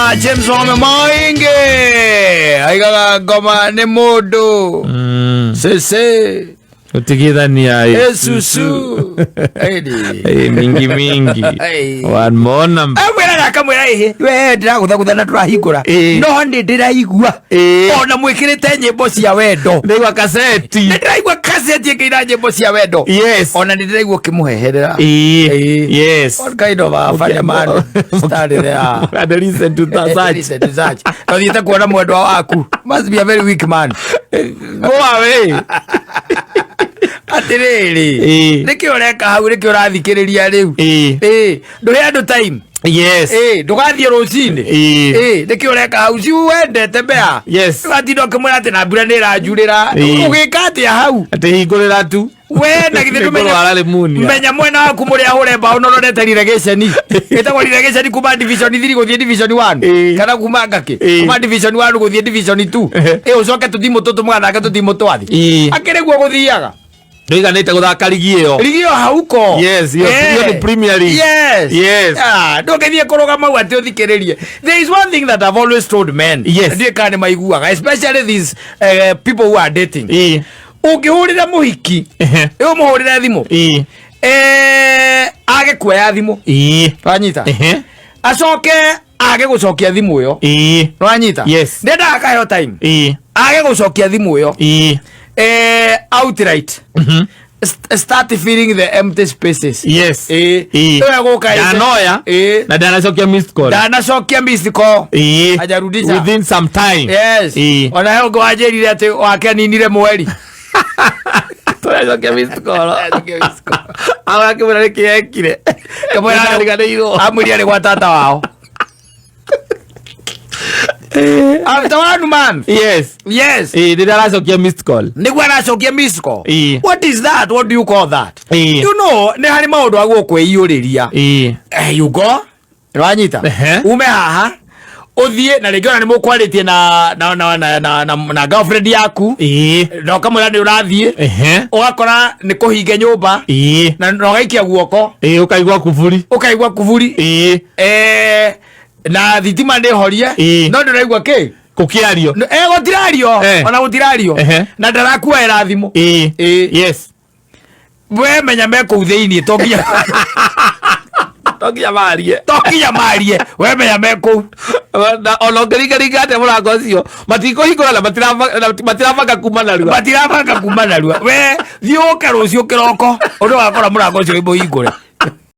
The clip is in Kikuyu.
James Wame Maingi aigaga ngoma nĩ mũndũ cece Utigithania esusu Ĩni. Eh, mingi mingi. Hey. One more number. Amwĩraga akamwĩra ĩhĩ we ndĩragũthagũtha na tũrahingũra Ĩĩ. no nĩ ndĩraigua Ĩĩ. ona mwĩkĩrĩte nyĩmbo cia wendo. Ndaigua kaseti. Nĩ ndĩraigua kaseti ĩkĩina nyĩmbo cia wendo. Yes. Ona nĩ ndĩraigua ũkĩmũheherera. Ĩĩ. Ĩĩ. Yes. What kind of a funny man stand there? And listen to that such. Listen to such. Na ũthiĩte kuona mwendwa waku, must be a very weak man. Go away. Atĩrĩrĩ, Ĩĩ. nĩkĩ ũreka hau? Nĩkĩ ũrathikĩrĩria rĩu? Ĩĩ. Ĩĩ, ndũhe andũ time. Yes. Ĩĩ, ndũgathiĩ rũcinĩ. Ĩĩ. Ĩĩ, nĩkĩ ũreka hau? Si wendete mbea? Yes. Ũgatinda ũkĩmwĩra atĩ na mbura nĩ ĩranjurĩra. Ĩĩ. Ũgĩka atĩa hau? Atĩ hingũrĩra tu. We na githĩ ndũmenye Nĩngũrwara pneumonia. menya mwena waku mũrĩ ahũre mbaũ no rorete relegation, ĩtagwo relegation, kuma division 3 gũthiĩ division 1 Ĩĩ. kana kuma ngakĩ Ĩĩ. kuma division 1 gũthiĩ division 2. Ehe. Ĩ, ũcoke tũtimũ tũtũ mũgathake tũtimũ twathi. Ĩĩ. Akĩrĩ guo gũthiaga. Ndũiganĩte gũthaka ligi ĩyo. Ligi ĩyo hauko. Yes, iyo nĩ Premier League. Yes. Yes. Ah, ndũngĩthiĩ kũrũgama hau atĩ ũthikĩrĩrie. There is one thing that I've always told men. Yes. Ndiũĩ kana nĩ maiguaga, especially these people who are dating. Ĩĩ. Ũngĩhũrĩra mũhiki, Ehe. ĩ, ũmũhũrĩre thimũ, Ĩĩ. age kuoya thimũ. Ĩĩ. Wanyita? Ehe. Acoke age gũcokia thimũ ĩyo. Ĩĩ. Wanyita? Yes. Ndendaga akaheo time. Ĩĩ. Age gũcokia thimũ ĩyo, Ĩĩ. Outright start filling the empty spaces. Yes. Ĩĩ. Ĩĩ. Ĩyo gũka Ndanoya. Ĩĩ. Na ndanacokia missed call. Ndanacokia missed call. Ĩĩ. Hajarudisha. Within some time. Yes. Ĩĩ. Ona he ũngĩ wanjĩrire atĩ wake aninire mweri. Tũracokia missed call. Ndacokia missed call. Agakĩmwĩra nĩkĩ ekire. Kamwĩra Nĩndariganĩirwo. Amwĩrire arĩ gwa tata wao after one month. Yes. Yes. Ĩĩ, rĩrĩa aracokia missed call. Nĩguo aracokia missed call. Ĩĩ. What is that? What do you call that? Ĩĩ. Nĩ harĩ maũndũ agũkwĩiyũrĩria. Ĩĩ. You go, wanyita? Ehe. Ume haha ũthiĩ na rĩngĩ ona nĩ mũkwarĩtie na girlfriend yaku Ĩĩ. na ũkamwĩra nĩ ũrathiĩ. Ehe. Ũgakora nĩ kũhinge nyũmba Ĩĩ. na ũgaikia guoko. Ĩĩ, ũkaigua kuburi. Ũkaigua kuburi. Ĩĩ. Na thitima nĩ horie. Ĩĩ. No ndũraigua kĩ. Gũkĩario. Gũtirario. Eh. Ona gũtirario. Ehe. Na ndarakuoera thimũ. Ĩĩ. Ĩĩ. Yes. We menya me kũu thĩiniĩ, to nginya To nginya marie. To nginya marie, we menya me kũu. Na ona ũngĩringaringa atĩa mũrango ũcio matikũhingũra na matirabanga kuma narua. Matirabanga kuma narua. We thiĩ ũke rũciũ kĩroko, ũndũ wakora mũrango ũcio wĩ mũhingũre.